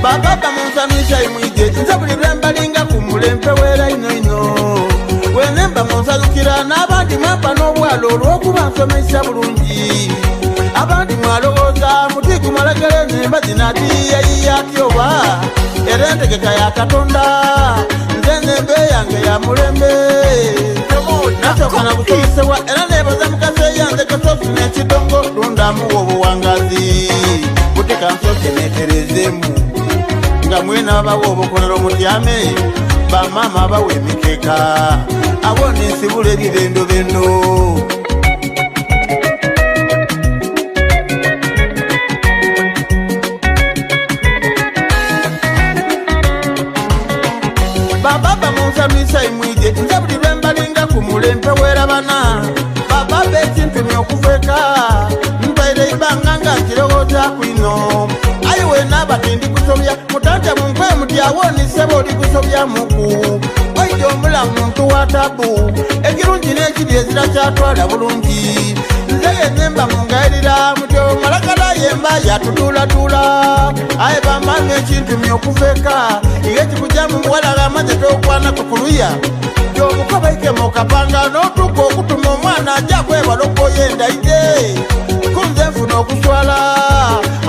Bababa munsanwisa imwije nze buli lwe mbalinga ku mulembe weera ino ino wenemba munsalukira n'abandi mwampa n'obwala olw'okuba nsomesa bulungi abandi mwalowooza muti gumalagala enemba zinatiyayiya ati oba era entegeka ya Katonda nze nembe yange ya mulembe nasooka na kusomesebwa era nebaza mukazi eyanze kasosi n'ekidongo lundamuwa obuwangazi buteka nsooke neterezeemu nga mwena abawa obukolero mutyame bamaama abawa emikeeka abo nensibula ebibendobendo bababa munsamisa imwije nze buli lwe mbalinga ku mulembe werabana bababa ekintumye okuva eka mpaire ibanga nga nkirowoozaku ino aye wenaaba tindi kusobya mutante munkwe muti awo nisebo oli kusobya muku oija omulamu muntu wa tabu ekirungi n'ekibi ezira kyatwala bulungi nze yenemba mungayirira mutyo malagala yemba yatutulatula aye bamama ekintumye okuva eka iye kikuja mu muwala gamaze tokwana kukuluya gyomukobaike mukapanga n'otuuka okutuma omwana ajja kwebala okwoya endaide kunze nfuna okuswala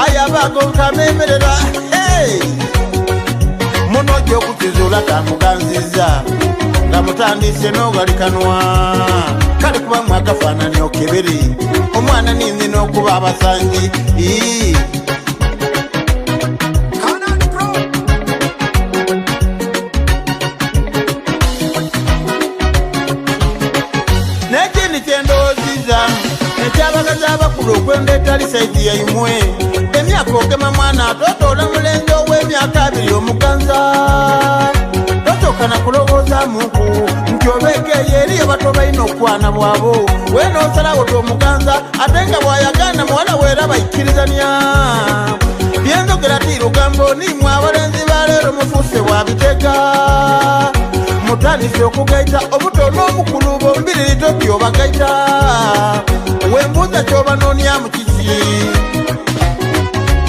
aye abaago nkamemerera muno gyokukizuula kamuganziza nga mutandise n'ogalikanwa kale kuba mwakafaanani okebere omwana ninzi n'okuba abasangi Ii. Canaan Pro. N'ekindi kyendowoozizza ekyabakazi abakulu okwenda etali saizi yaimwe emyaka ogema mwana atotoola mulenzi ow'emyaka abiri omuganza tosooka na kulowoozaamuku nti obeeka eyo eriyo bato balina okukwana bwabo weena osalawo tomuganza ate nga bwayagaana muwala weera baikkirizania byenzogera ti lugambo nimwe abalenzi ba leero mufuuse bwabitega mutandise okugaita omuto n'omukulu bombiriri totyobagaita wembuuza kyobanoonia mu kiki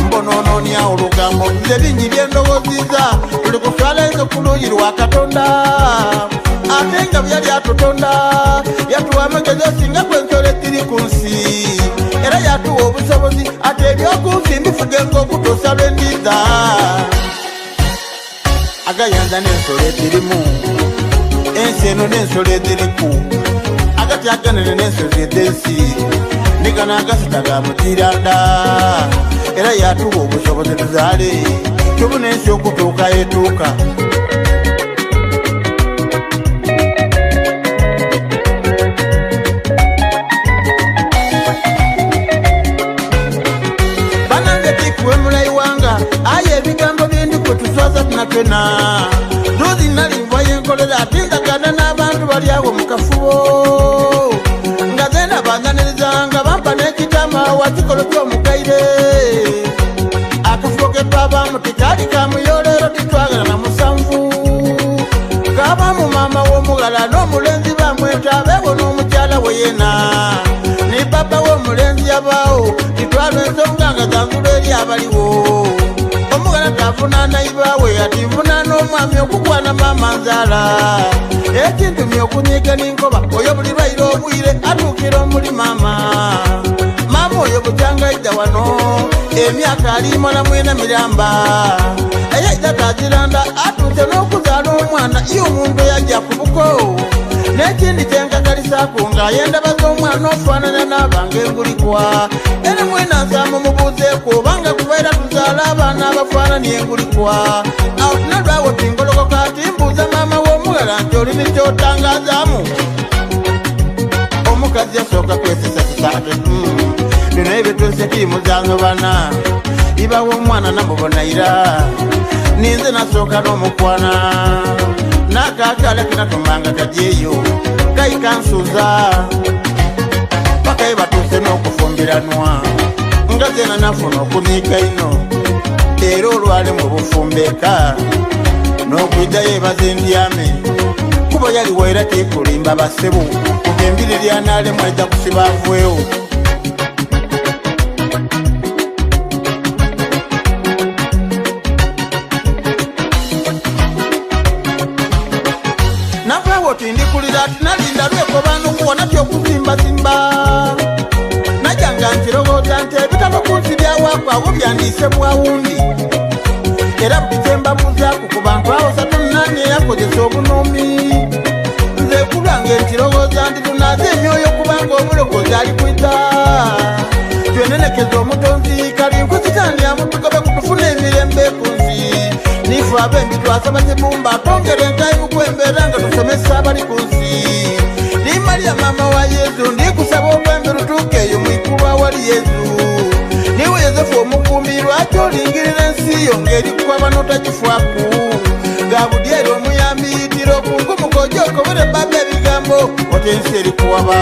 mbonoononia olugambo nze bingi byendowooziza tuli kuswala enzo ku luuyi lwa Katonda ate nga bwe yali atutonda yatuwa amagezi osinga kw'ensolo eziri ku nsi era yatuwa obusobozi ate ebyoku nsi mbifugenga okutuusa lwe ndiza agayanza n'ensolo ezirimu ensi eno n'ensolo eziriku agati aganene n'ensozi ez'ensi nigano agasita ga mutiranda era yatuwa obusobozi tuzaale tubuna ensi okutuuka etuuka banange tikuwemula iwanga aye ebigambo bindi kwetuswaza tunatwena duzi nali nva yenkolera ate ndagana n'abantu bali awo mu kafubo nga zena banyaniriza nga bampa n'ekitama wakikolo ky'omugaire akafubo ke twabaamu tikaali ka muyolero titwagala na musanvu kabamu maama w'omughala n'omulenzi bamweta abeewo n'omukyala we yena ni baba w'omulenzi yabaawo titwalwa ensonga nga zanzula eri abaliwo omughala tavunaana ibaawe ati nvunaana omwami okukwana maama nzaala ekintumye okunyiiga ninkoba oyo buli lwaire obwire atuukira omuli maama maama oyo bukyangaidda wano emyaka alimala mwena miramba eyaidda tagiranda atuuse n'okuzaala omwana ye omuntu eyajja ku buko n'ekindi kyenkakalisaaku ng'ayenda baza omwana ofaanana n'abanga engulikwa era mwena nsaamu mubuuzeeku obanga kubeera tuzaala abaana abafaanana engulikwa awo tunalwawo tingolokoka timbuuza maama w'omughala nti olini kyotangazaamu omukazi yasooka kwesesasesa ate bino ebituuse timuzanzo bana ibawo omwana namubonaira ninze nasooka n'omukwana nakakala kenatumanga kajeyo kaikansuza paka ebatuuse n'okufumbiranwa nga zena nafuna okunyiika ino era olwali mu bufumbeka n'okwiddayo ebaza endyame kuba yali waira tekulimba basebo kuva embiri lyanalemu ejja kusiba avwewo oti ndikulira ati nalinda lwekobaano kuwona tyokuzimbazimba. Najja nga nkirowooza nti ebitabo ku nsi byawaaku awo byandiise bwawundi. Era buli kye mbabuuzaaku ku bantu awo satunani eyakozesa obunuumi. Nze kulwange nkirowooza nti tunaaze emyoyo kubanga omulokozi ali kwita. Twenenekeza omutonzi kalinkwe sitaani amutugobe kutufuna emirembe ku nsi. Nife abembi twasaba kibumba twongere entayi kwembeera nga tusomesa abali ku nsi. Ni Mariya maama wa Yezu ndikusaba olwembe lutuuke eyo mu igulu awali Yezu. Niwe Yozefu omukuumi lwaki olingirira ensi yo ng'erikukwaba n'otagifwaku. Gabudyeri omuyambi yitira okungumuka ojja okobere baba ebigambo oti ensi erikuwaba.